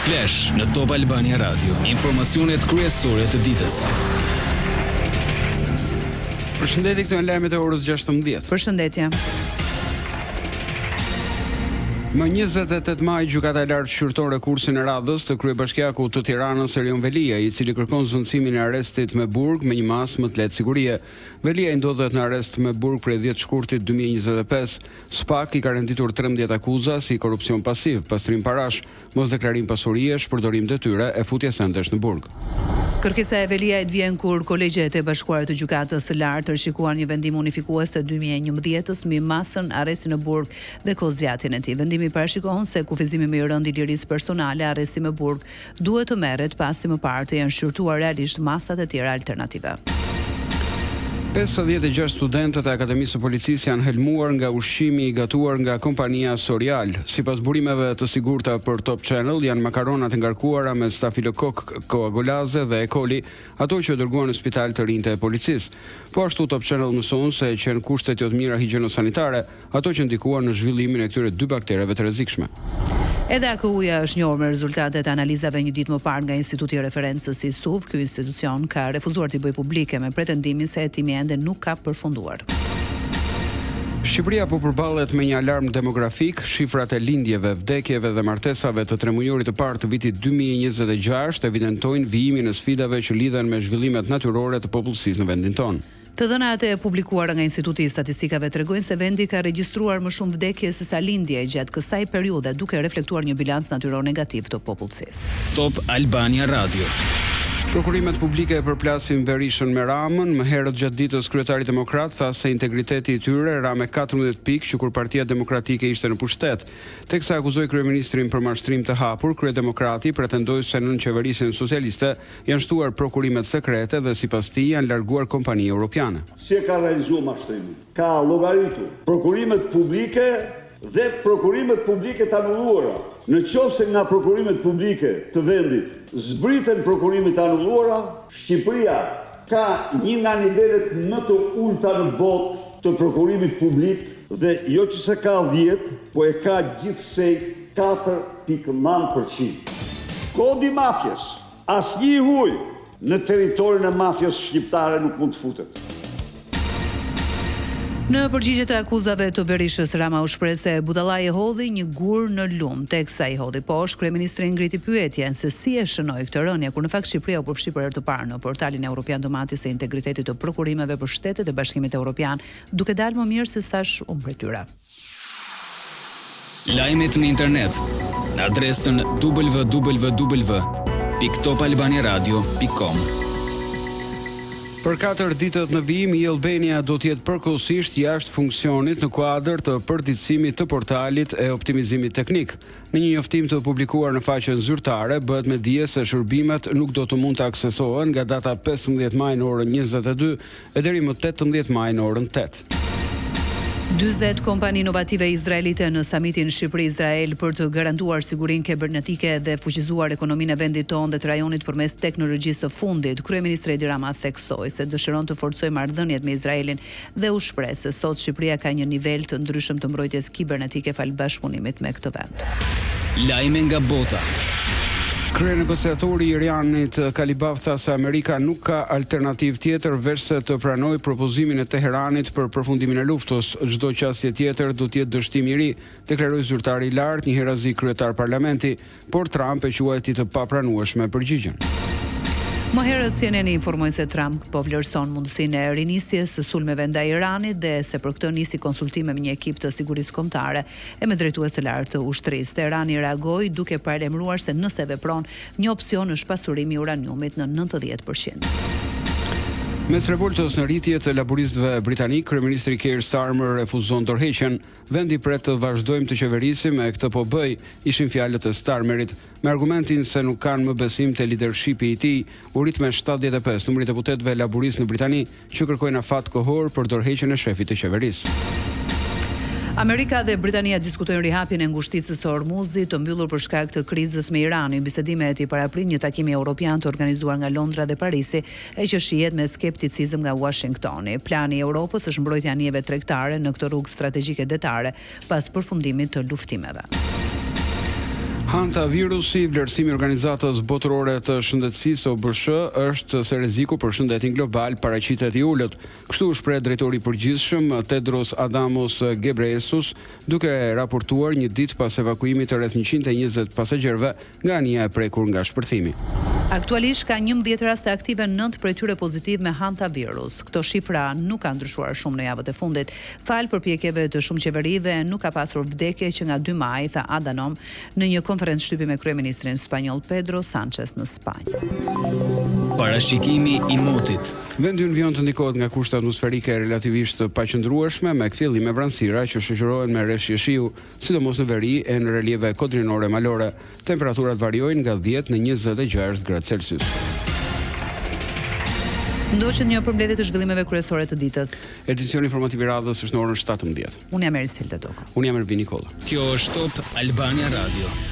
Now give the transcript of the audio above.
Flash në Top Albania Radio, informacionet kryesore të ditës. Përshëndetje, këto janë lajmet e orës 16. Përshëndetje. Më 28 maj, Gjykata e Lartë shqyrton rekursin e radhës të kryebashkiakut të Tiranës Erion Veliaj, i cili kërkon zëvendësimin e arrestit me burg me një masë më të lehtë sigurie. Veliaj ndodhet në arrest me burg prej 10 shkurtit 2025. SPAK i ka renditur 13 akuza si korrupsion pasiv, pastrim parash, mosdeklarim pasurie, shpërdorim detyre e futje sendesh në burg. Kërkesa e Veliajt vjen kur Kolegjet e Bashkuara të Gjykatës së Lartë rishikuan një vendim unifikues të 2011-ës mbi masën arresti në burg dhe kohëzgjatjen e tij. Vendimi parashikon se kufizimi më i rëndë i lirisë personale, arresti me burg, duhet të merret pasi më parë të jenë shqyrtuar realisht masat e tjera alternative. 56 studentët e Akademisë së Policisë janë helmuar nga ushqimi i gatuar nga kompania Sorial. Sipas burimeve të sigurta për Top Channel, janë makaronat e ngarkuara me stafilokok koagulaze dhe E. coli, ato që dërguan në spital të rinjtë e policisë. Po ashtu Top Channel mëson se qenë kushtet jo të mira higjieno-sanitare, ato që ndikuan në zhvillimin e këtyre dy baktereve të rrezikshme. Edhe AKU-ja është njohur me rezultatet e analizave një ditë më parë nga Instituti i Referencës ISUV. Ky institucion ka refuzuar t'i bëjë publike me pretendimin se hetimi ende nuk ka përfunduar. Shqipëria po përballet me një alarm demografik, shifrat e lindjeve, vdekjeve dhe martesave të tremujorit të parë të vitit 2026 evidentojnë vijimin e sfidave që lidhen me zhvillimet natyrore të popullsisë në vendin tonë. Të dhënat e publikuara nga Instituti i Statistikave tregojnë se vendi ka regjistruar më shumë vdekje sesa lindje gjatë kësaj periudhe, duke reflektuar një bilanc natyror negativ të popullsisë. Top Albania Radio. Prokurimet publike e përplasin Berishën me Ramën. Më herët gjatë ditës kryetari demokrat tha se integriteti i tyre ra me 14 pikë që kur Partia Demokratike ishte në pushtet. Teksa akuzoi kryeministrin për mashtrim të hapur, kryedemokrati pretendoi se nën qeverisjen socialiste Janë shtuar prokurimet sekrete dhe sipas tij janë larguar kompani europiane. Si e ka realizuar mashtrimin? Ka llogaritur prokurimet publike dhe prokurimet publike të anulluara. Në qoftë se nga prokurimet publike të vendit zbriten prokurimet e anulluara, Shqipëria ka një nga nivelet më të ulëta në botë të prokurimit publik dhe jo që s'e ka dhjetë, po e ka gjithsej 4,9%. Kodi i mafies Asnjë i huaj në territorin e mafias shqiptare nuk mund të futet. Në përgjigje të akuzave të Berishës, Rama u shpreh se budallai e hodhi një gur në lumë. Teksa i hodhi poshtë, kryeministri ngriti pyetjen se si e shënoi këtë rënie, kur në fakt Shqipëria u përfshi për herë të parë në portalin europian të matjes së integritetit të prokurimeve për shtetet e Bashkimit Europian, duke dalë më mirë se sa shumë prej tyre. Lajmet në internet në adresën www.topalbaniaradio.com. Për katër ditët në vijim, e-Albania do të jetë përkohësisht jashtë funksionit në kuadër të përditësimit të portalit e optimizimit teknik. Në një njoftim të publikuar në faqen zyrtare, bëhet me dije se shërbimet nuk do të mund të aksesohen nga data 15 maj në orën 22 e deri më 18 maj në orën 8. 40 kompani inovative izraelite në samitin Shqipëri-Izrael për të garantuar sigurinë kibernetike dhe fuqizuar ekonominë e vendit tonë dhe të rajonit përmes teknologjisë së fundit. Kryeministri Edi Rama theksoi se dëshiron të forcojë marrëdhëniet me Izraelin dhe u shpreh se sot Shqipëria ka një nivel të ndryshëm të mbrojtjes kibernetike falë bashkëpunimit me këtë vend. Lajme nga bota. Kryenegociatori i Iranit Kalibaf tha se Amerika nuk ka alternativë tjetër veçse të pranojë propozimin e Teheranit për përfundimin e luftës. Çdo qasje tjetër do të jetë dështim i ri, deklaroi zyrtari i lartë, njëherazi kryetar parlamenti. Por Trump e quajti të papranueshme përgjigjen. Më herët CNN informoi se Trump po vlerëson mundësinë e rinisjes së sulmeve ndaj Iranit dhe se për këtë nisi konsultime me një ekip të sigurisë kombëtare e me drejtues të lartë të ushtrisë. Teherani reagoi duke paralajmëruar se nëse vepron, një opsion është pasurimi i uraniumit në 90%. Mes revoltës në rritje të laburistëve britanikë, kryeministri Keir Starmer refuzon dorëheqjen. Vendi pret të vazhdojmë të qeverisim e këtë po bëj, ishin fjalët e Starmerit. Me argumentin se nuk kanë më besim te lidershipi i tij, u rrit me 75 numri i deputetëve laburistë në Britani që kërkojnë afat kohor për dorëheqjen e shefit të qeverisë. Amerika dhe Britania diskutojnë rihapjen e ngushticës së Hormuzit, të mbyllur për shkak të krizës me Iranin. Bisedimet i paraprijnë një takimi europian të organizuar nga Londra dhe Parisi, e që shihet me skepticizëm nga Uashingtoni. Plani i Europës është mbrojtja e anijeve tregtare në këtë rrugë strategjike detare pas përfundimit të luftimeve. Hantavirusi, vlerësimi i Organizatës Botërore të Shëndetësisë, OBSh, është se rreziku për shëndetin global paraqitet i ulët. Kështu u shpreh drejtori i përgjithshëm Tedros Adhanom Ghebreyesus, duke raportuar një ditë pas evakuimit të rreth 120 pasagjerëve nga anija e prekur nga shpërthimi. Aktualisht ka 11 raste aktive, nëntë prej tyre pozitivë me hantavirus. Këto shifra nuk kanë ndryshuar shumë në javët e fundit. Falë përpjekjeve të shumë qeverive, nuk ka pasur vdekje që nga 2 maji, tha Adhanom në një konferencë shtypi me kryeministrin spanjoll Pedro Sanchez në Spanjë. Parashikimi i motit. Vendi ynë vijon të ndikohet nga kushte atmosferike relativisht të paqëndrueshme, me kthjellime vranësira që shoqërohen me reshje shiu. sidomos në veri e në relieve kodrinore malore. Temperaturat variojnë nga 10 në 26 gradë Celsius. Ndoqët një përmbledhje të zhvillimeve kryesore të ditës. Edicioni informativ i radhës është në orën 17. Unë jam Eriselda Doko. Unë jam Ervin Nikolla. Kjo është Top Albania Radio.